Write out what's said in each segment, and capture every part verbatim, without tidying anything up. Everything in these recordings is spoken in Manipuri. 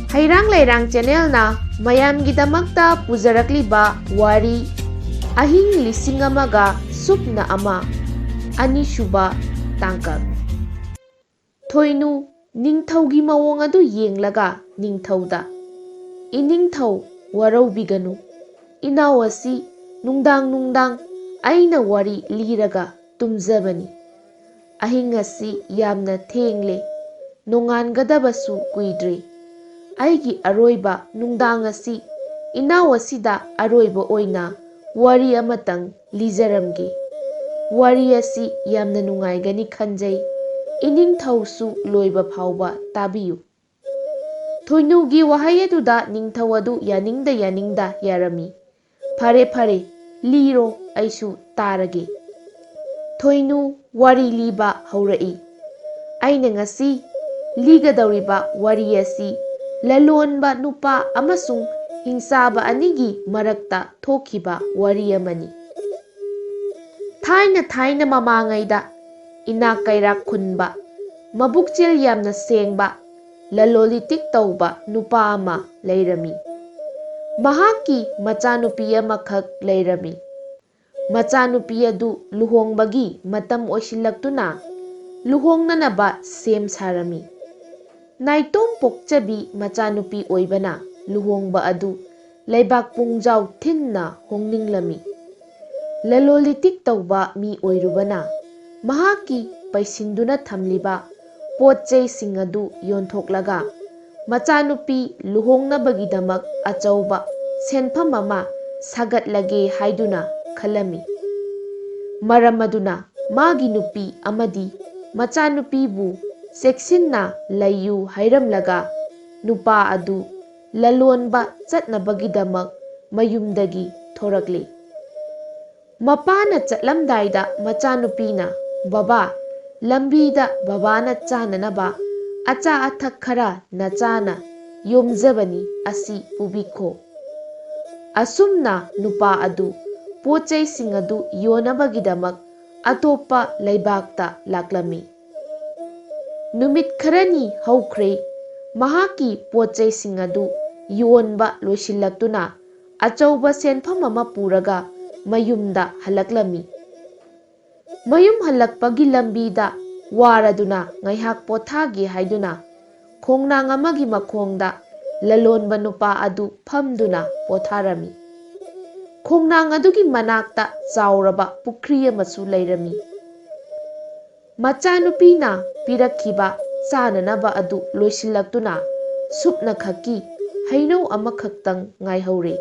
ꯍꯩꯔꯥꯡ ꯂꯩꯔꯥꯡ ꯆꯦꯅꯦꯜꯅ ꯃꯌꯥꯝꯒꯤꯗꯃꯛꯇ ꯄꯨꯖꯔꯛꯂꯤꯕ ꯋꯥꯔꯤ ꯑꯍꯤꯡ ꯂꯤꯁꯤꯡ ꯑꯃꯒ ꯁꯨꯞꯅ ꯑꯃ, ꯑꯅꯤꯁꯨꯕ ꯇꯥꯡꯀꯛ꯫ ꯊꯣꯏꯅꯨ ꯅꯤꯡꯊꯧꯒꯤ ꯃꯑꯣꯡ ꯑꯗꯨ ꯌꯦꯡꯂꯒ ꯅꯤꯡꯊꯧꯗ, "ꯏꯅꯤꯡꯊꯧ, ꯋꯥꯔꯧꯕꯤꯒꯅꯨ꯫ ꯏꯅꯥꯎ ꯑꯁꯤ ꯅꯨꯡꯗꯥꯡ ꯅꯨꯡꯗꯥꯡ ꯑꯩꯅ ꯋꯥꯔꯤ ꯂꯤꯔꯒ ꯇꯨꯝꯖꯕꯅꯤ꯫ ꯑꯍꯤꯡ ꯑꯁꯤ ꯌꯥꯝꯅ ꯊꯦꯡꯂꯦ꯫ ꯅꯣꯡꯉꯥꯟꯒꯗꯕꯁꯨ ꯀꯨꯏꯗ꯭ꯔꯦ꯫ ꯑꯩꯒꯤ ꯑꯔꯣꯏꯕ ꯅꯨꯡꯗꯥꯡ ꯑꯁꯤ ꯏꯅꯥꯎ ꯑꯁꯤꯗ ꯑꯔꯣꯏꯕ ꯑꯣꯏꯅ ꯋꯥꯔꯤ ꯑꯃꯇꯪ ꯂꯤꯖꯔꯝꯒꯦ꯫ ꯋꯥꯔꯤ ꯑꯁꯤ ꯌꯥꯝꯅ ꯅꯨꯡꯉꯥꯏꯒꯅꯤ ꯈꯟꯖꯩ꯫ ꯏꯅꯤꯡꯊꯧꯁꯨ ꯂꯣꯏꯕ ꯐꯥꯎꯕ ꯇꯥꯕꯤꯌꯨ꯫" ꯊꯣꯏꯅꯨꯒꯤ ꯋꯥꯍꯩ ꯑꯗꯨꯗ ꯅꯤꯡꯊꯧ ꯑꯗꯨ ꯌꯥꯅꯤꯡꯗ ꯌꯥꯅꯤꯡꯗ ꯌꯥꯔꯝꯃꯤ꯫ "ꯐꯔꯦ, ꯐꯔꯦ, ꯂꯤꯔꯣ, ꯑꯩꯁꯨ ꯇꯥꯔꯒꯦ꯫" ꯊꯣꯏꯅꯨ ꯋꯥꯔꯤ ꯂꯤꯕ ꯍꯧꯔꯛꯏ꯫ ꯑꯩꯅ ꯉꯁꯤ ꯂꯤꯒꯗꯧꯔꯤꯕ ꯋꯥꯔꯤ ꯑꯁꯤ ꯂꯂꯣꯟꯕ ꯅꯨꯄꯥ ꯑꯃꯁꯨꯡ ꯍꯤꯡꯆꯥꯕ ꯑꯅꯤꯒꯤ ꯃꯔꯛꯇ ꯊꯣꯛꯈꯤꯕ ꯋꯥꯔꯤ ꯑꯃꯅꯤ꯫ ꯊꯥꯏꯅ ꯊꯥꯏꯅ ꯃꯃꯥꯡꯉꯩꯗ ꯏꯅꯥꯛ ꯀꯩꯔꯥꯛ ꯈꯨꯟꯕ, ꯃꯕꯨꯛꯆꯦꯜ ꯌꯥꯝꯅ ꯁꯦꯡꯕ, ꯂꯂꯣꯜ ꯏꯇꯤꯛ ꯇꯧꯕ ꯅꯨꯄꯥ ꯑꯃ ꯂꯩꯔꯝꯃꯤ꯫ ꯃꯍꯥꯛꯀꯤ ꯃꯆꯥꯅꯨꯄꯤ ꯑꯃꯈꯛ ꯂꯩꯔꯝꯃꯤ꯫ ꯃꯆꯥꯅꯨꯄꯤ ꯑꯗꯨ ꯂꯨꯍꯣꯡꯕꯒꯤ ꯃꯇꯝ ꯑꯣꯏꯁꯤꯜꯂꯛꯇꯨꯅ ꯂꯨꯍꯣꯡꯅꯅꯕ ꯁꯦꯝ ꯁꯥꯔꯝꯃꯤ꯫ ꯅꯥꯏꯇꯣꯝ ꯄꯣꯛꯆꯕꯤ ꯃꯆꯥꯅꯨꯄꯤ ꯑꯣꯏꯕꯅ ꯂꯨꯍꯣꯡꯕ ꯑꯗꯨ ꯂꯩꯕꯥꯛ ꯄꯨꯡꯖꯥꯎ ꯊꯤꯟꯅ ꯍꯣꯡꯅꯤꯡꯂꯝꯃꯤ꯫ ꯂꯂꯣꯜ ꯏꯇꯤꯛ ꯇꯧꯕ ꯃꯤ ꯑꯣꯏꯔꯨꯕꯅ ꯃꯍꯥꯛꯀꯤ ꯄꯩꯁꯤꯟꯗꯨꯅ ꯊꯝꯂꯤꯕ ꯄꯣꯠ ꯆꯩꯁꯤꯡ ꯑꯗꯨ ꯌꯣꯟꯊꯣꯛꯂꯒ ꯃꯆꯥꯅꯨꯄꯤ ꯂꯨꯍꯣꯡꯅꯕꯒꯤꯗꯃꯛ ꯑꯆꯧꯕ ꯁꯦꯟꯐꯝ ꯑꯃ ꯁꯥꯒꯠꯂꯒꯦ ꯍꯥꯏꯗꯨꯅ ꯈꯜꯂꯝꯃꯤ꯫ ꯃꯔꯝ ꯑꯗꯨꯅ ꯃꯥꯒꯤ ꯅꯨꯄꯤ ꯑꯃꯗꯤ ꯃꯆꯥꯅꯨꯄꯤꯕꯨ ꯆꯦꯛꯁꯤꯟꯅ ꯂꯩꯌꯨ ꯍꯥꯏꯔꯝꯂꯒ ꯅꯨꯄꯥ ꯑꯗꯨ ꯂꯂꯣꯟꯕ ꯆꯠꯅꯕꯒꯤꯗꯃꯛ ꯃꯌꯨꯝꯗꯒꯤ ꯊꯣꯔꯛꯂꯤ꯫ ꯃꯄꯥꯅ ꯆꯠꯂꯝꯗꯥꯏꯗ ꯃꯆꯥꯅꯨꯄꯤꯅ, "ꯕꯕꯥ, ꯂꯝꯕꯤꯗ ꯕꯕꯥꯅ ꯆꯥꯅꯅꯕ ꯑꯆꯥ ꯑꯊꯛ ꯈꯔ ꯅꯆꯥꯅ ꯌꯣꯝꯖꯕꯅꯤ, ꯑꯁꯤ ꯄꯨꯕꯤꯈꯣ꯫" ꯑꯁꯨꯝꯅ ꯅꯨꯄꯥ ꯑꯗꯨ ꯄꯣꯠ ꯆꯩꯁꯤꯡ ꯑꯗꯨ ꯌꯣꯟꯅꯕꯒꯤꯗꯃꯛ ꯑꯇꯣꯞꯄ ꯂꯩꯕꯥꯛꯇ ꯂꯥꯛꯂꯝꯃꯤ꯫ ꯅꯨꯃꯤꯠ ꯈꯔꯅꯤ ꯍꯧꯈ꯭ꯔꯦ꯫ ꯃꯍꯥꯛꯀꯤ ꯄꯣꯠ ꯆꯩꯁꯤꯡ ꯑꯗꯨ ꯌꯣꯟꯕ ꯂꯣꯏꯁꯤꯜꯂꯛꯇꯨꯅ ꯑꯆꯧꯕ ꯁꯦꯟꯐꯝ ꯑꯃ ꯄꯨꯔꯒ ꯃꯌꯨꯝꯗ ꯍꯜꯂꯛꯂꯝꯃꯤ꯫ ꯃꯌꯨꯝ ꯍꯜꯂꯛꯄꯒꯤ ꯂꯝꯕꯤꯗ ꯋꯥꯔꯗꯨꯅ ꯉꯥꯏꯍꯥꯛ ꯄꯣꯊꯥꯒꯦ ꯍꯥꯏꯗꯨꯅ ꯈꯣꯡꯅꯥꯡ ꯑꯃꯒꯤ ꯃꯈꯣꯡꯗ ꯂꯂꯣꯟꯕ ꯅꯨꯄꯥ ꯑꯗꯨ ꯐꯝꯗꯨꯅ ꯄꯣꯊꯥꯔꯝꯃꯤ꯫ ꯈꯣꯡꯅꯥꯡ ꯑꯗꯨꯒꯤ ꯃꯅꯥꯛꯇ ꯆꯥꯎꯔꯕ ꯄꯨꯈ꯭ꯔꯤ ꯑꯃꯁꯨ ꯂꯩꯔꯝꯃꯤ꯫ ꯃꯆꯥꯅꯨꯄꯤꯅ ꯄꯤꯔꯛꯈꯤꯕ ꯆꯥꯅꯅꯕ ꯑꯗꯨ ꯂꯣꯏꯁꯤꯜꯂꯛꯇꯨꯅ ꯁꯨꯞꯅꯈꯛꯀꯤ ꯍꯩꯅꯧ ꯑꯃꯈꯛꯇꯪ ꯉꯥꯏꯍꯧꯔꯦ꯫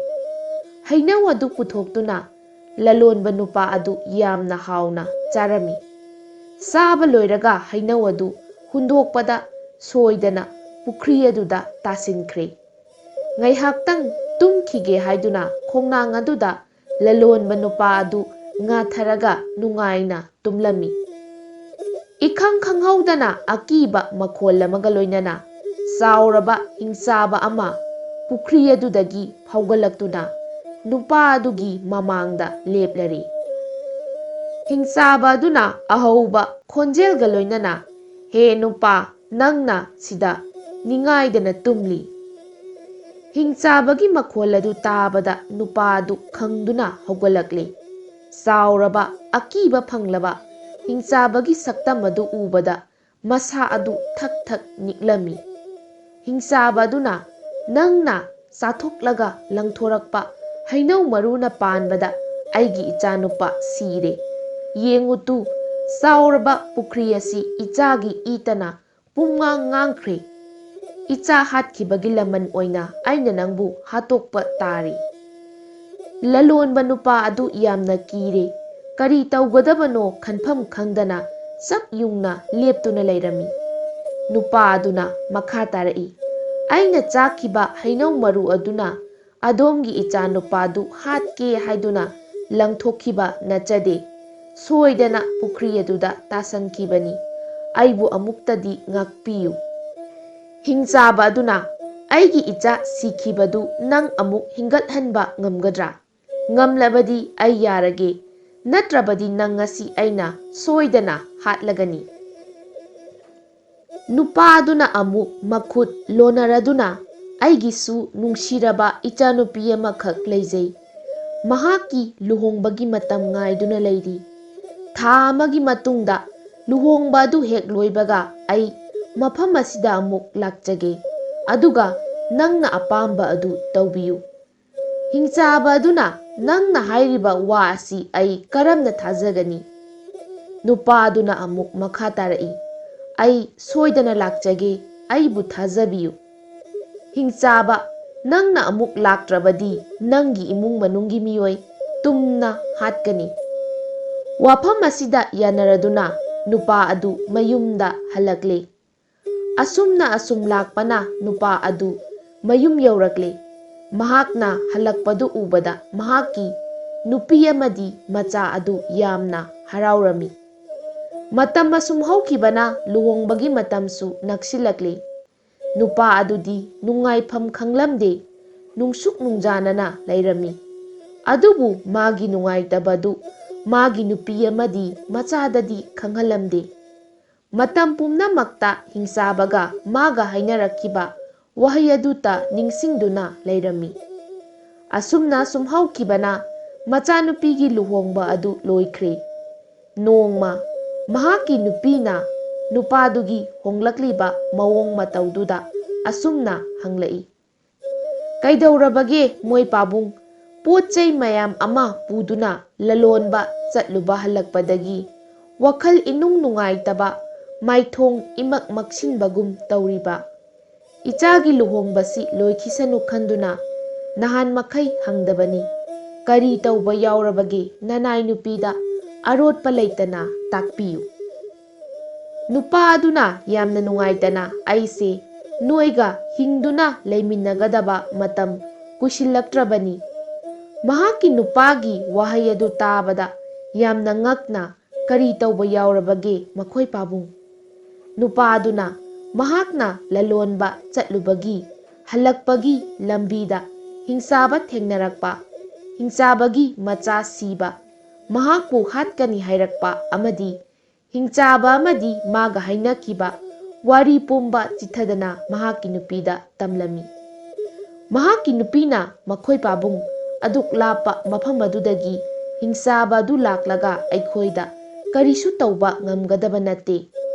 ꯍꯩꯅꯧ ꯑꯗꯨ ꯄꯨꯊꯣꯛꯇꯨꯅ ꯂꯂꯣꯟꯕ ꯅꯨꯄꯥ ꯑꯗꯨ ꯌꯥꯝꯅ ꯍꯥꯎꯅ ꯆꯥꯔꯝꯃꯤ꯫ ꯆꯥꯕ ꯂꯣꯏꯔꯒ ꯍꯩꯅꯧ ꯑꯗꯨ ꯍꯨꯟꯗꯣꯛꯄꯗ ꯁꯣꯏꯗꯅ ꯄꯨꯈ꯭ꯔꯤ ꯑꯗꯨꯗ ꯇꯥꯁꯤꯟꯈ꯭ꯔꯦ꯫ ꯉꯥꯏꯍꯥꯛꯇꯪ ꯇꯨꯝꯈꯤꯒꯦ ꯍꯥꯏꯗꯨꯅ ꯈꯣꯡꯅꯥꯡ ꯑꯗꯨꯗ ꯂꯂꯣꯟꯕ ꯅꯨꯄꯥ ꯑꯗꯨ ꯉꯥꯊꯔꯒ ꯅꯨꯡꯉꯥꯏꯅ ꯇꯨꯝꯂꯝꯃꯤ꯫ ꯏꯈꯪ ꯈꯪꯍꯧꯗꯅ ꯑꯀꯤꯕ ꯃꯈꯣꯜ ꯑꯃꯒ ꯂꯣꯏꯅꯅ ꯆꯥꯎꯔꯕ ꯍꯤꯡꯆꯥꯕ ꯑꯃ ꯄꯨꯈ꯭ꯔꯤ ꯑꯗꯨꯗꯒꯤ ꯐꯥꯎꯒꯠꯂꯛꯇꯨꯅ ꯅꯨꯄꯥ ꯑꯗꯨꯒꯤ ꯃꯃꯥꯡꯗ ꯂꯦꯞꯂꯔꯦ꯫ ꯍꯤꯡꯆꯥꯕ ꯑꯗꯨꯅ ꯑꯍꯧꯕ ꯈꯣꯟꯖꯦꯜꯒ ꯂꯣꯏꯅꯅ, "ꯍꯦ ꯅꯨꯄꯥ, ꯅꯪꯅ ꯁꯤꯗ ꯅꯤꯡꯉꯥꯏꯗꯅ ꯇꯨꯝꯂꯤ?" ꯍꯤꯡꯆꯥꯕꯒꯤ ꯃꯈꯣꯜ ꯑꯗꯨ ꯇꯥꯕꯗ ꯅꯨꯄꯥ ꯑꯗꯨ ꯈꯪꯗꯨꯅ ꯍꯧꯒꯠꯂꯛꯂꯦ꯫ ꯆꯥꯎꯔꯕ, ꯑꯀꯤꯕ ꯐꯪꯂꯕ ꯍꯤꯡꯆꯥꯕꯒꯤ ꯁꯛꯇꯝ ꯑꯗꯨ ꯎꯕꯗ ꯃꯁꯥ ꯑꯗꯨ ꯊꯛ ꯊꯛ ꯅꯤꯛꯂꯝꯃꯤ꯫ ꯍꯤꯡꯆꯥꯕ ꯑꯗꯨꯅ, "ꯅꯪꯅ ꯆꯥꯊꯣꯛꯂꯒ ꯂꯪꯊꯣꯔꯛꯄ ꯍꯩꯅꯧ ꯃꯔꯨꯅ ꯄꯥꯟꯕꯗ ꯑꯩꯒꯤ ꯏꯆꯥꯅꯨꯄꯥ ꯁꯤꯔꯦ꯫ ꯌꯦꯡꯉꯨ ꯇꯨ, ꯆꯥꯎꯔꯕ ꯄꯨꯈ꯭ꯔꯤ ꯑꯁꯤ ꯏꯆꯥꯒꯤ ꯏꯇꯅ ꯄꯨꯝꯉꯥꯡ ꯉꯥꯡꯈ꯭ꯔꯦ꯫ ꯏꯆꯥ ꯍꯥꯠꯈꯤꯕꯒꯤ ꯂꯃꯟ ꯑꯣꯏꯅ ꯑꯩꯅ ꯅꯪꯕꯨ ꯍꯥꯠꯇꯣꯛꯄ ꯇꯥꯔꯤ꯫" ꯂꯂꯣꯟꯕ ꯅꯨꯄꯥ ꯑꯗꯨ ꯌꯥꯝꯅ ꯀꯤꯔꯦ꯫ ꯀꯔꯤ ꯇꯧꯒꯗꯕꯅꯣ ꯈꯟꯐꯝ ꯈꯪꯗꯅ ꯆꯞ ꯌꯨꯡꯅ ꯂꯦꯞꯇꯨꯅ ꯂꯩꯔꯝꯃꯤ꯫ ꯅꯨꯄꯥ ꯑꯗꯨꯅ ꯃꯈꯥ ꯇꯥꯔꯛꯏ, "ꯑꯩꯅ ꯆꯥꯈꯤꯕ ꯍꯩꯅꯧ ꯃꯔꯨ ꯑꯗꯨꯅ ꯑꯗꯣꯝꯒꯤ ꯏꯆꯥꯅꯨꯄꯥꯗꯨ ꯍꯥꯠꯀꯦ ꯍꯥꯏꯗꯨꯅ ꯂꯪꯊꯣꯛꯈꯤꯕ ꯅꯠꯆꯗꯦ꯫ ꯁꯣꯏꯗꯅ ꯄꯨꯈ꯭ꯔꯤ ꯑꯗꯨꯗ ꯇꯥꯁꯟꯈꯤꯕꯅꯤ꯫ ꯑꯩꯕꯨ ꯑꯃꯨꯛꯇꯗꯤ ꯉꯥꯛꯄꯤꯌꯨ꯫" ꯍꯤꯡꯆꯥꯕ ꯑꯗꯨꯅ, "ꯑꯩꯒꯤ ꯏꯆꯥ ꯁꯤꯈꯤꯕꯗꯨ ꯅꯪ ꯑꯃꯨꯛ ꯍꯤꯡꯒꯠꯍꯟꯕ ꯉꯝꯒꯗ꯭ꯔꯥ? ꯉꯝꯂꯕꯗꯤ ꯑꯩ ꯌꯥꯔꯒꯦ, ꯅꯠꯇ꯭ꯔꯕꯗꯤ ꯅꯪ ꯉꯁꯤ ꯑꯩꯅ ꯁꯣꯏꯗꯅ ꯍꯥꯠꯂꯒꯅꯤ꯫" ꯅꯨꯄꯥ ꯑꯗꯨꯅ ꯑꯃꯨꯛ ꯃꯈꯨꯠ ꯂꯣꯟꯅꯔꯗꯨꯅ, "ꯑꯩꯒꯤꯁꯨ ꯅꯨꯡꯁꯤꯔꯕ ꯏꯆꯥꯅꯨꯄꯤ ꯑꯃꯈꯛ ꯂꯩꯖꯩ꯫ ꯃꯍꯥꯛꯀꯤ ꯂꯨꯍꯣꯡꯕꯒꯤ ꯃꯇꯝ ꯉꯥꯏꯗꯨꯅ ꯂꯩꯔꯤ꯫ ꯊꯥ ꯑꯃꯒꯤ ꯃꯇꯨꯡꯗ ꯂꯨꯍꯣꯡꯕ ꯑꯗꯨ ꯍꯦꯛ ꯂꯣꯏꯕꯒ ꯑꯩ ꯃꯐꯝ ꯑꯁꯤꯗ ꯑꯃꯨꯛ ꯂꯥꯛꯆꯒꯦ꯫ ꯑꯗꯨꯒ ꯅꯪꯅ ꯑꯄꯥꯝꯕ ꯑꯗꯨ ꯇꯧꯕꯤꯌꯨ꯫" ꯍꯤꯡꯆꯥꯕ ꯑꯗꯨꯅ, "ꯅꯪꯅ ꯍꯥꯏꯔꯤꯕ ꯋꯥ ꯑꯁꯤ ꯑꯩ ꯀꯔꯝꯅ ꯊꯥꯖꯒꯅꯤ?" ꯅꯨꯄꯥ ꯑꯗꯨꯅ ꯑꯃꯨꯛ ꯃꯈꯥ ꯇꯥꯔꯛꯏ, "ꯑꯩ ꯁꯣꯏꯗꯅ ꯂꯥꯛꯆꯒꯦ, ꯑꯩꯕꯨ ꯊꯥꯖꯕꯤꯌꯨ꯫" ꯍꯤꯡꯆꯥꯕ, "ꯅꯪꯅ ꯑꯃꯨꯛ ꯂꯥꯛꯇ꯭ꯔꯕꯗꯤ ꯅꯪꯒꯤ ꯏꯃꯨꯡ ꯃꯅꯨꯡꯒꯤ ꯃꯤꯑꯣꯏ ꯇꯨꯝꯅ ꯍꯥꯠꯀꯅꯤ꯫" ꯋꯥꯐꯝ ꯑꯁꯤꯗ ꯌꯥꯅꯔꯗꯨꯅ ꯅꯨꯄꯥ ꯑꯗꯨ ꯃꯌꯨꯝꯗ ꯍꯜꯂꯛꯂꯦ꯫ ꯑꯁꯨꯝꯅ ꯑꯁꯨꯝ ꯂꯥꯛꯄꯅ ꯅꯨꯄꯥ ꯑꯗꯨ ꯃꯌꯨꯝ ꯌꯧꯔꯛꯂꯦ꯫ ꯃꯍꯥꯛꯅ ꯍꯜꯂꯛꯄꯗꯨ ꯎꯕꯗ ꯃꯍꯥꯛꯀꯤ ꯅꯨꯄꯤ ꯑꯃꯗꯤ ꯃꯆꯥ ꯑꯗꯨ ꯌꯥꯝꯅ ꯍꯔꯥꯎꯔꯝꯃꯤ꯫ ꯃꯇꯝ ꯑꯁꯨꯝ ꯍꯧꯈꯤꯕꯅ ꯂꯨꯍꯣꯡꯕꯒꯤ ꯃꯇꯝꯁꯨ ꯅꯛꯁꯤꯜꯂꯛꯂꯦ꯫ ꯅꯨꯄꯥ ꯑꯗꯨꯗꯤ ꯅꯨꯡꯉꯥꯏꯐꯝ ꯈꯪꯂꯝꯗꯦ, ꯅꯨꯡꯁꯨꯛ ꯅꯨꯡꯖꯥꯅꯅ ꯂꯩꯔꯝꯃꯤ꯫ ꯑꯗꯨꯕꯨ ꯃꯥꯒꯤ ꯅꯨꯡꯉꯥꯏꯇꯕꯗꯨ ꯃꯥꯒꯤ ꯅꯨꯄꯤ ꯑꯃꯗꯤ ꯃꯆꯥꯗꯗꯤ ꯈꯪꯍꯜꯂꯝꯗꯦ꯫ ꯃꯇꯝ ꯄꯨꯝꯅꯃꯛꯇ ꯍꯤꯡꯆꯥꯕꯒ ꯃꯥꯒ ꯍꯥꯏꯅꯔꯛꯈꯤꯕ ꯋꯥꯍꯩ ꯑꯗꯨꯇ ꯅꯤꯡꯁꯤꯡꯗꯨꯅ ꯂꯩꯔꯝꯃꯤ꯫ ꯑꯁꯨꯝꯅ ꯁꯨꯝ ꯍꯧꯈꯤꯕꯅ ꯃꯆꯥꯅꯨꯄꯤꯒꯤ ꯂꯨꯍꯣꯡꯕ ꯑꯗꯨ ꯂꯣꯏꯈ꯭ꯔꯦ꯫ ꯅꯣꯡꯃ ꯃꯍꯥꯛꯀꯤ ꯅꯨꯄꯤꯅ ꯅꯨꯄꯥꯗꯨꯒꯤ ꯍꯣꯡꯂꯛꯂꯤꯕ ꯃꯑꯣꯡ ꯃꯇꯧꯗꯨꯗ ꯑꯁꯨꯝꯅ ꯍꯪꯂꯛꯏ, "ꯀꯩꯗꯧꯔꯕꯒꯦ ꯃꯣꯏ ꯄꯥꯕꯨꯡ? ꯄꯣꯠ ꯆꯩ ꯃꯌꯥꯝ ꯑꯃ ꯄꯨꯗꯨꯅ ꯂꯂꯣꯟꯕ ꯆꯠꯂꯨꯕ ꯍꯜꯂꯛꯄꯗꯒꯤ ꯋꯥꯈꯜ ꯏꯅꯨꯡ ꯅꯨꯡꯉꯥꯏꯇꯕ, ꯃꯥꯏꯊꯣꯡ ꯏꯃꯛ ꯃꯛꯁꯤꯟꯕꯒꯨꯝ ꯇꯧꯔꯤꯕ? ꯏꯆꯥꯒꯤ ꯂꯨꯍꯣꯡꯕꯁꯤ ꯂꯣꯏꯈꯤꯁꯅꯨ ꯈꯟꯗꯨꯅ ꯅꯍꯥꯟ ꯃꯈꯩ ꯍꯪꯗꯕꯅꯤ꯫ ꯀꯔꯤ ꯇꯧꯕ ꯌꯥꯎꯔꯕꯒꯦ ꯅꯅꯥꯏ ꯅꯨꯄꯤꯗ? ꯑꯔꯣꯠꯄ ꯂꯩꯇꯅ ꯇꯥꯛꯄꯤꯌꯨ꯫" ꯅꯨꯄꯥ ꯑꯗꯨꯅ ꯌꯥꯝꯅ ꯅꯨꯡꯉꯥꯏꯇꯅ, "ꯑꯩꯁꯦ ꯅꯣꯏꯒ ꯍꯤꯡꯗꯨꯅ ꯂꯩꯃꯤꯟꯅꯒꯗꯕ ꯃꯇꯝ ꯀꯨꯏꯁꯤꯜꯂꯛꯇ꯭ꯔꯕꯅꯤ꯫" ꯃꯍꯥꯛꯀꯤ ꯅꯨꯄꯥꯒꯤ ꯋꯥꯍꯩ ꯑꯗꯨ ꯇꯥꯕꯗ ꯌꯥꯝꯅ ꯉꯛꯅ, "ꯀꯔꯤ ꯇꯧꯕ ꯌꯥꯎꯔꯕꯒꯦ ꯃꯈꯣꯏ ꯄꯥꯕꯨꯡ?" ꯅꯨꯄꯥ ꯑꯗꯨꯅ ꯃꯍꯥꯛꯅ ꯂꯂꯣꯟꯕ ꯆꯠꯂꯨꯕꯒꯤ ꯍꯜꯂꯛꯄꯒꯤ ꯂꯝꯕꯤꯗ ꯍꯤꯡꯆꯥꯕ ꯊꯦꯡꯅꯔꯛꯄ, ꯍꯤꯡꯆꯥꯕꯒꯤ ꯃꯆꯥ ꯁꯤꯕ, ꯃꯍꯥꯛꯄꯨ ꯍꯥꯠꯀꯅꯤ ꯍꯥꯏꯔꯛꯄ ꯑꯃꯗꯤ ꯍꯤꯡꯆꯥꯕ ꯑꯃꯗꯤ ꯃꯥꯒ ꯍꯥꯏꯅꯈꯤꯕ ꯋꯥꯔꯤ ꯄꯨꯝꯕ ꯆꯤꯊꯗꯅ ꯃꯍꯥꯛꯀꯤ ꯅꯨꯄꯤꯗ ꯇꯝꯂꯝꯃꯤ꯫ ꯃꯍꯥꯛꯀꯤ ꯅꯨꯄꯤꯅ ꯃꯈꯣꯏ ꯄꯥꯕꯨꯡ ꯑꯗꯨꯛ ꯂꯥꯞꯄ ꯃꯐꯝ ꯑꯗꯨꯗꯒꯤ ꯍꯤꯡꯆꯥꯕ ꯑꯗꯨ ꯂꯥꯛꯂꯒ ꯑꯩꯈꯣꯏꯗ ꯀꯔꯤꯁꯨ ꯇꯧꯕ ꯉꯝꯒꯗꯕ ꯅꯠꯇꯦ꯫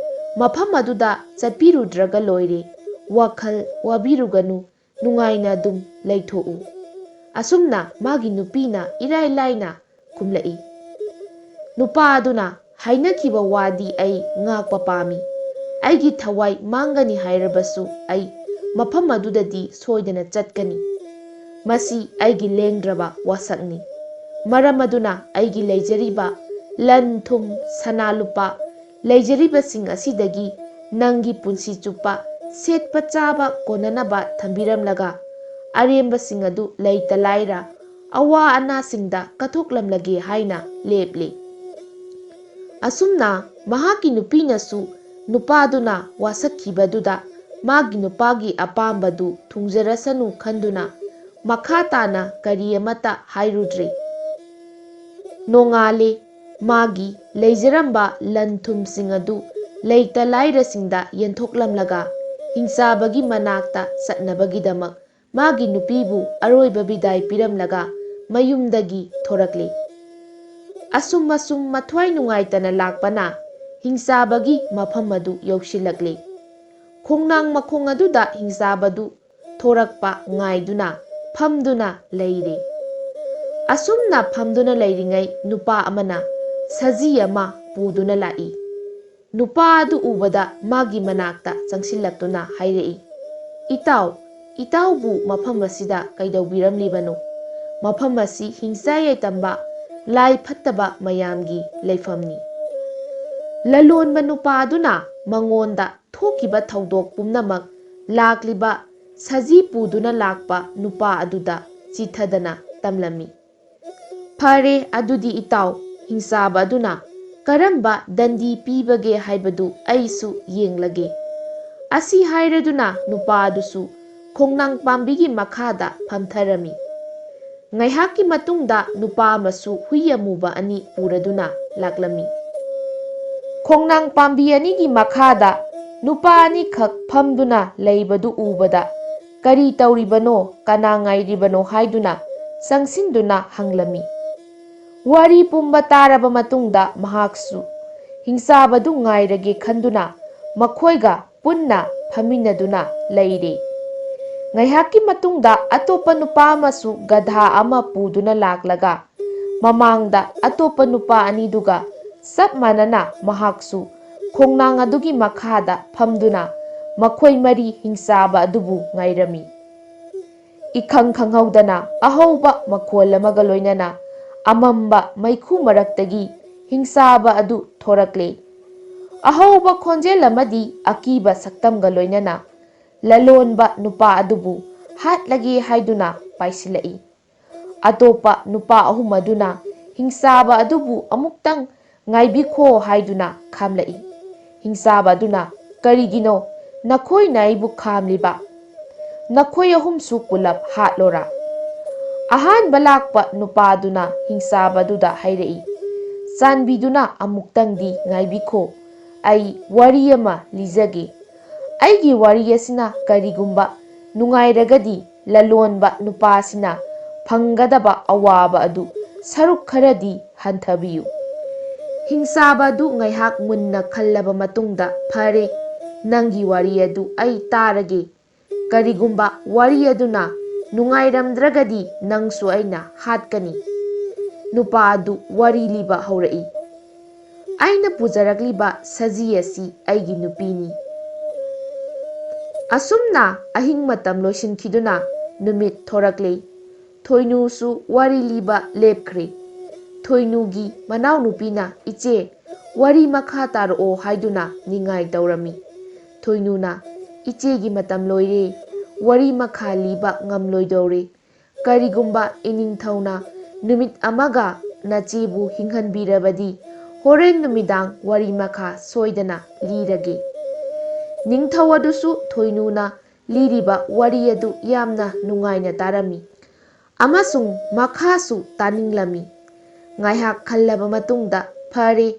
ꯃꯐꯝ ꯑꯗꯨꯗ ꯆꯠꯄꯤꯔꯨꯗ꯭ꯔꯒ ꯂꯣꯏꯔꯦ꯫ ꯋꯥꯈꯜ ꯋꯥꯕꯤꯔꯨꯒꯅꯨ, ꯅꯨꯡꯉꯥꯏꯅ ꯑꯗꯨꯝ ꯂꯩꯊꯣꯛꯎ꯫ ꯑꯁꯨꯝꯅ ꯃꯥꯒꯤ ꯅꯨꯄꯤꯅ ꯏꯔꯥꯏ ꯂꯥꯏꯅ ꯈꯨꯝꯂꯛꯏ꯫ ꯅꯨꯄꯥ ꯑꯗꯨꯅ ꯍꯥꯏꯅꯈꯤꯕ ꯋꯥꯗꯤ ꯑꯩ ꯉꯥꯛꯄ ꯄꯥꯝꯃꯤ꯫ ꯑꯩꯒꯤ ꯊꯋꯥꯏ ꯃꯥꯡꯒꯅꯤ ꯍꯥꯏꯔꯕꯁꯨ ꯑꯩ ꯃꯐꯝ ꯑꯗꯨꯗꯗꯤ ꯁꯣꯏꯗꯅ ꯆꯠꯀꯅꯤ꯫ ꯃꯁꯤ ꯑꯩꯒꯤ ꯂꯦꯡꯗ꯭ꯔꯕ ꯋꯥꯁꯛꯅꯤ꯫ ꯃꯔꯝ ꯑꯗꯨꯅ ꯑꯩꯒꯤ ꯂꯩꯖꯔꯤꯕ ꯂꯟ ꯊꯨꯝ, ꯁꯅꯥ ꯂꯨꯄꯥ, ꯂꯩꯖꯔꯤꯕꯁꯤꯡ ꯑꯁꯤꯗꯒꯤ ꯅꯪꯒꯤ ꯄꯨꯟꯁꯤ ꯆꯨꯞꯄ ꯁꯦꯠꯄ ꯆꯥꯕ ꯀꯣꯟꯅꯅꯕ ꯊꯝꯕꯤꯔꯝꯂꯒ, ꯑꯔꯦꯝꯕꯁꯤꯡ ꯑꯗꯨ ꯂꯩꯇ ꯂꯥꯏꯔ, ꯑꯋꯥ ꯑꯅꯥꯁꯤꯡꯗ ꯀꯠꯊꯣꯛꯂꯝꯂꯒꯦ ꯍꯥꯏꯅ ꯂꯦꯞꯂꯤ꯫ ꯑꯁꯨꯝꯅ ꯃꯍꯥꯛꯀꯤ ꯅꯨꯄꯤꯅꯁꯨ ꯅꯨꯄꯥꯗꯨꯅ ꯋꯥꯁꯛꯈꯤꯕꯗꯨꯗ ꯃꯥꯒꯤ ꯅꯨꯄꯥꯒꯤ ꯑꯄꯥꯝꯕꯗꯨ ꯊꯨꯡꯖꯔꯁꯅꯨ ꯈꯟꯗꯨꯅ ꯃꯈꯥ ꯇꯥꯅ ꯀꯔꯤ ꯑꯃꯠꯇ ꯍꯥꯏꯔꯨꯗ꯭ꯔꯤ꯫ ꯅꯣꯡꯉꯥꯜꯂꯦ꯫ ꯃꯥꯒꯤ ꯂꯩꯖꯔꯝꯕ ꯂꯟ ꯊꯨꯝꯁꯤꯡ ꯑꯗꯨ ꯂꯩꯇ ꯂꯥꯏꯔꯁꯤꯡꯗ ꯌꯦꯟꯊꯣꯛꯂꯝꯂꯒ ꯍꯤꯡꯆꯥꯕꯒꯤ ꯃꯅꯥꯛꯇ ꯆꯠꯅꯕꯒꯤꯗꯃꯛ ꯃꯥꯒꯤ ꯅꯨꯄꯤꯕꯨ ꯑꯔꯣꯏꯕ ꯕꯤꯗꯥꯏ ꯄꯤꯔꯝꯂꯒ ꯃꯌꯨꯝꯗꯒꯤ ꯊꯣꯔꯛꯂꯤ꯫ ꯑꯁꯨꯝ ꯑꯁꯨꯝ ꯃꯊ꯭ꯋꯥꯏ ꯅꯨꯡꯉꯥꯏꯇꯅ ꯂꯥꯛꯄꯅ ꯍꯤꯡꯆꯥꯕꯒꯤ ꯃꯐꯝ ꯑꯗꯨ ꯌꯧꯁꯤꯜꯂꯛꯂꯤ꯫ ꯈꯣꯡꯅꯥꯡ ꯃꯈꯣꯡ ꯑꯗꯨꯗ ꯍꯤꯡꯆꯥꯕꯗꯨ ꯊꯣꯔꯛꯄ ꯉꯥꯏꯗꯨꯅ ꯐꯝꯗꯨꯅ ꯂꯩꯔꯤ꯫ ꯑꯁꯨꯝꯅ ꯐꯝꯗꯨꯅ ꯂꯩꯔꯤꯉꯩ ꯅꯨꯄꯥ ꯑꯃꯅ ꯁꯖꯤ ꯑꯃ ꯄꯨꯗꯨꯅ ꯂꯥꯛꯏ꯫ ꯅꯨꯄꯥ ꯑꯗꯨ ꯎꯕꯗ ꯃꯥꯒꯤ ꯃꯅꯥꯛꯇ ꯆꯪꯁꯤꯜꯂꯛꯇꯨꯅ ꯍꯥꯏꯔꯛꯏ, "ꯏꯇꯥꯎ, ꯏꯇꯥꯎꯕꯨ ꯃꯐꯝ ꯑꯁꯤꯗ ꯀꯩꯗꯧꯕꯤꯔꯝꯂꯤꯕꯅꯣ? ꯃꯐꯝ ꯑꯁꯤ ꯍꯤꯡꯆꯥ ꯌꯥꯏꯇꯝꯕ, ꯂꯥꯏ ꯐꯠꯇꯕ ꯃꯌꯥꯝꯒꯤ ꯂꯩꯐꯝꯅꯤ꯫" ꯂꯂꯣꯟꯕ ꯅꯨꯄꯥ ꯑꯗꯨꯅ ꯃꯉꯣꯟꯗ ꯊꯣꯛꯈꯤꯕ ꯊꯧꯗꯣꯛ ꯄꯨꯝꯅꯃꯛ ꯂꯥꯛꯂꯤꯕ ꯁꯖꯤ ꯄꯨꯗꯨꯅ ꯂꯥꯛꯄ ꯅꯨꯄꯥ ꯑꯗꯨꯗ ꯆꯤꯊꯗꯅ ꯇꯝꯂꯝꯃꯤ꯫ "ꯐꯔꯦ, ꯑꯗꯨꯗꯤ ꯏꯇꯥꯎ, ꯍꯤꯡꯆꯥꯕ ꯑꯗꯨꯅ ꯀꯔꯝꯕ ꯗꯟꯗꯤ ꯄꯤꯕꯒꯦ ꯍꯥꯏꯕꯗꯨ ꯑꯩꯁꯨ ꯌꯦꯡꯂꯒꯦ꯫" ꯑꯁꯤ ꯍꯥꯏꯔꯗꯨꯅ ꯅꯨꯄꯥ ꯑꯗꯨꯁꯨ ꯈꯣꯡꯅꯥꯡ ꯄꯥꯝꯕꯤꯒꯤ ꯃꯈꯥꯗ ꯐꯝꯊꯔꯝꯃꯤ꯫ ꯉꯥꯏꯍꯥꯛꯀꯤ ꯃꯇꯨꯡꯗ ꯅꯨꯄꯥ ꯑꯃꯁꯨ ꯍꯨꯏ ꯑꯃꯨꯕ ꯑꯅꯤ ꯄꯨꯔꯗꯨꯅ ꯂꯥꯛꯂꯝꯃꯤ꯫ ꯈꯣꯡꯅꯥꯡ ꯄꯥꯝꯕꯤ ꯑꯅꯤꯒꯤ ꯃꯈꯥꯗ ꯅꯨꯄꯥ ꯑꯅꯤꯈꯛ ꯐꯝꯗꯨꯅ ꯂꯩꯕꯗꯨ ꯎꯕꯗ, "ꯀꯔꯤ ꯇꯧꯔꯤꯕꯅꯣ, ꯀꯅꯥ ꯉꯥꯏꯔꯤꯕꯅꯣ?" ꯍꯥꯏꯗꯨꯅ ꯆꯪꯁꯤꯟꯗꯨꯅ ꯍꯪꯂꯝꯃꯤ꯫ ꯋꯥꯔꯤ ꯄꯨꯝꯕ ꯇꯥꯔꯕ ꯃꯇꯨꯡꯗ ꯃꯍꯥꯛꯁꯨ ꯍꯤꯡꯆꯥꯕꯗꯨ ꯉꯥꯏꯔꯒꯦ ꯈꯟꯗꯨꯅ ꯃꯈꯣꯏꯒ ꯄꯨꯟꯅ ꯐꯝꯃꯤꯟꯅꯗꯨꯅ ꯂꯩꯔꯦ꯫ ꯉꯥꯏꯍꯥꯛꯀꯤ ꯃꯇꯨꯡꯗ ꯑꯇꯣꯞꯄ ꯅꯨꯄꯥ ꯑꯃꯁꯨ ꯒꯙꯥ ꯑꯃ ꯄꯨꯗꯨꯅ ꯂꯥꯛꯂꯒ ꯃꯃꯥꯡꯗ ꯑꯇꯣꯞꯄ ꯅꯨꯄꯥ ꯑꯅꯤꯗꯨꯒ ꯆꯞ ꯃꯥꯟꯅꯅ ꯃꯍꯥꯛꯁꯨ ꯈꯣꯡꯅꯥꯡ ꯑꯗꯨꯒꯤ ꯃꯈꯥꯗ ꯐꯝꯗꯨꯅ ꯃꯈꯣꯏ ꯃꯔꯤ ꯍꯤꯡꯆꯥꯕ ꯑꯗꯨꯕꯨ ꯉꯥꯏꯔꯝꯃꯤ꯫ ꯏꯈꯪ ꯈꯪꯍꯧꯗꯅ ꯑꯍꯧꯕ ꯃꯈꯣꯜ ꯑꯃꯒ ꯂꯣꯏꯅꯅ ꯑꯃꯝꯕ ꯃꯩꯈꯨ ꯃꯔꯛꯇꯒꯤ ꯍꯤꯡꯆꯥꯕ ꯑꯗꯨ ꯊꯣꯔꯛꯂꯦ꯫ ꯑꯍꯧꯕ ꯈꯣꯟꯖꯦꯜ ꯑꯃꯗꯤ ꯑꯀꯤꯕ ꯁꯛꯇꯝꯒ ꯂꯣꯏꯅꯅ ꯂꯂꯣꯟꯕ ꯅꯨꯄꯥ ꯑꯗꯨꯕꯨ ꯍꯥꯠꯂꯒꯦ ꯍꯥꯏꯗꯨꯅ ꯄꯥꯏꯁꯤꯜꯂꯛꯏ꯫ ꯑꯇꯣꯞꯄ ꯅꯨꯄꯥ ꯑꯍꯨꯝ ꯑꯗꯨꯅ ꯍꯤꯡꯆꯥꯕ ꯑꯗꯨꯕꯨ ꯑꯃꯨꯛꯇꯪ ꯉꯥꯏꯕꯤꯈꯣ ꯍꯥꯏꯗꯨꯅ ꯈꯥꯝꯂꯛꯏ꯫ ꯍꯤꯡꯆꯥꯕ ꯑꯗꯨꯅ, "ꯀꯔꯤꯒꯤꯅꯣ ꯅꯈꯣꯏꯅ ꯑꯩꯕꯨ ꯈꯥꯝꯂꯤꯕ? ꯅꯈꯣꯏ ꯑꯍꯨꯝꯁꯨ ꯄꯨꯂꯞ ꯍꯥꯠꯂꯣꯔꯥ?" ꯑꯍꯥꯟꯕ ꯂꯥꯛꯄ ꯅꯨꯄꯥꯗꯨꯅ ꯍꯤꯡꯆꯥꯕꯗꯨꯗ ꯍꯥꯏꯔꯛꯏ, "ꯆꯥꯟꯕꯤꯗꯨꯅ ꯑꯃꯨꯛꯇꯪꯗꯤ ꯉꯥꯏꯕꯤꯈꯣ, ꯑꯩ ꯋꯥꯔꯤ ꯑꯃ ꯂꯤꯖꯒꯦ꯫ ꯑꯩꯒꯤ ꯋꯥꯔꯤ ꯑꯁꯤꯅ ꯀꯔꯤꯒꯨꯝꯕ ꯅꯨꯡꯉꯥꯏꯔꯒꯗꯤ ꯂꯂꯣꯟꯕ ꯅꯨꯄꯥꯁꯤꯅ ꯐꯪꯒꯗꯕ ꯑꯋꯥꯕ ꯑꯗꯨ ꯁꯔꯨꯛ ꯈꯔꯗꯤ ꯍꯟꯊꯕꯤꯌꯨ꯫" ꯍꯤꯡꯆꯥꯕ ꯑꯗꯨ ꯉꯥꯏꯍꯥꯛ ꯃꯨꯟꯅ ꯈꯜꯂꯕ ꯃꯇꯨꯡꯗ, "ꯐꯔꯦ, ꯅꯪꯒꯤ ꯋꯥꯔꯤ ꯑꯗꯨ ꯑꯩ ꯇꯥꯔꯒꯦ꯫ ꯀꯔꯤꯒꯨꯝꯕ ꯋꯥꯔꯤ ꯑꯗꯨꯅ ꯅꯨꯡꯉꯥꯏꯔꯝꯗ꯭ꯔꯒꯗꯤ ꯅꯪꯁꯨ ꯑꯩꯅ ꯍꯥꯠꯀꯅꯤ꯫" ꯅꯨꯄꯥ ꯑꯗꯨ ꯋꯥꯔꯤ ꯂꯤꯕ ꯍꯧꯔꯛꯏ, "ꯑꯩꯅ ꯄꯨꯖꯔꯛꯂꯤꯕ ꯁꯖꯤ ꯑꯁꯤ ꯑꯩꯒꯤ ꯅꯨꯄꯤꯅꯤ꯫ ꯑꯁꯨꯝꯅ ꯑꯍꯤꯡ ꯃꯇꯝ ꯂꯣꯏꯁꯤꯟꯈꯤꯗꯨꯅ ꯅꯨꯃꯤꯠ ꯊꯣꯔꯛꯂꯦ꯫ ꯊꯣꯏꯅꯨꯁꯨ ꯋꯥꯔꯤ ꯂꯤꯕ ꯂꯦꯞꯈ꯭ꯔꯦ꯫ ꯊꯣꯏꯅꯨꯒꯤ ꯃꯅꯥꯎꯅꯨꯄꯤꯅ, 'ꯏꯆꯦ, ꯋꯥꯔꯤ ꯃꯈꯥ ꯇꯥꯔꯛꯑꯣ' ꯍꯥꯏꯗꯨꯅ ꯅꯤꯡꯉꯥꯏ ꯇꯧꯔꯝꯃꯤ꯫ ꯊꯣꯏꯅꯨꯅ, "ꯏꯆꯦꯒꯤ ꯃꯇꯝ ꯂꯣꯏꯔꯦ꯫ ꯋꯥꯔꯤ ꯃꯈꯥ ꯂꯤꯕ ꯉꯝꯂꯣꯏꯗꯧꯔꯦ꯫ ꯀꯔꯤꯒꯨꯝꯕ ꯏꯅꯤꯡꯊꯧꯅ ꯅꯨꯃꯤꯠ ꯑꯃꯒ ꯅꯆꯦꯕꯨ ꯍꯤꯡꯍꯟꯕꯤꯔꯕꯗꯤ, ꯍꯣꯔꯦꯟ ꯅꯨꯃꯤꯗꯥꯡ ꯋꯥꯔꯤ ꯃꯈꯥ ꯁꯣꯏꯗꯅ ꯂꯤꯔꯒꯦ꯫" ꯅꯤꯡꯊꯧ ꯑꯗꯨꯁꯨ ꯊꯣꯏꯅꯨꯅ ꯂꯤꯔꯤꯕ ꯋꯥꯔꯤ ꯑꯗꯨ ꯌꯥꯝꯅ ꯅꯨꯡꯉꯥꯏꯅ ꯇꯥꯔꯝꯃꯤ ꯑꯃꯁꯨꯡ ꯃꯈꯥꯁꯨ ꯇꯥꯅꯤꯡꯂꯝꯃꯤ꯫ ꯉꯥꯏꯍꯥꯛ ꯈꯜꯂꯕ ꯃꯇꯨꯡꯗ, "ꯐꯔꯦ,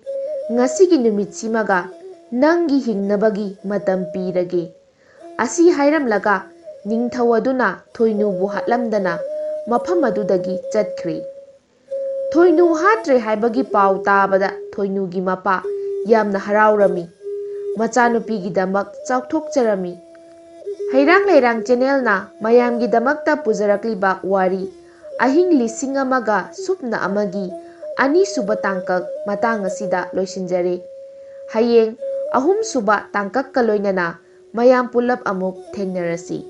ꯉꯁꯤꯒꯤ ꯅꯨꯃꯤꯠꯁꯤꯃꯒ ꯅꯪꯒꯤ ꯍꯤꯡꯅꯕꯒꯤ ꯃꯇꯝ ꯄꯤꯔꯒꯦ꯫ ꯑꯁꯤ ꯍꯥꯏꯔꯝꯂꯒ ꯅꯤꯡꯊꯧ ꯑꯗꯨꯅ ꯊꯣꯏꯅꯨꯕꯨ ꯍꯥꯠꯂꯝꯗꯅ ꯃꯐꯝ ꯑꯗꯨꯗꯒꯤ ꯆꯠꯈ꯭ꯔꯦ꯫ ꯊꯣꯏꯅꯨ ꯍꯥꯠꯇ꯭ꯔꯦ ꯍꯥꯏꯕꯒꯤ ꯄꯥꯎ ꯇꯥꯕꯗ ꯊꯣꯏꯅꯨꯒꯤ ꯃꯄꯥ ꯌꯥꯝꯅ ꯍꯔꯥꯎꯔꯝꯃꯤ꯫ ꯃꯆꯥꯅꯨꯄꯤꯒꯤꯗꯃꯛ ꯆꯥꯎꯊꯣꯛꯆꯔꯝꯃꯤ꯫ ꯍꯩꯔꯥꯡ ꯂꯩꯔꯥꯡ ꯆꯦꯅꯦꯜꯅ ꯃꯌꯥꯝꯒꯤꯗꯃꯛꯇ ꯄꯨꯖꯔꯛꯂꯤꯕ ꯋꯥꯔꯤ ꯑꯍꯤꯡ ꯂꯤꯁꯤꯡ ꯑꯃꯒ ꯁꯨꯞꯅ ꯑꯃꯒꯤ ꯑꯅꯤꯁꯨꯕ ꯇꯥꯡꯀꯛ ꯃꯇꯥꯡ ꯑꯁꯤꯗ ꯂꯣꯏꯁꯤꯟꯖꯔꯦ꯫ ꯍꯌꯦꯡ ꯑꯍꯨꯝꯁꯨꯕ ꯇꯥꯡꯀꯛꯀ ꯂꯣꯏꯅꯅ ꯃꯌꯥꯝ ꯄꯨꯂꯞ ꯑꯃꯨꯛ ꯊꯦꯡꯅꯔꯁꯤ꯫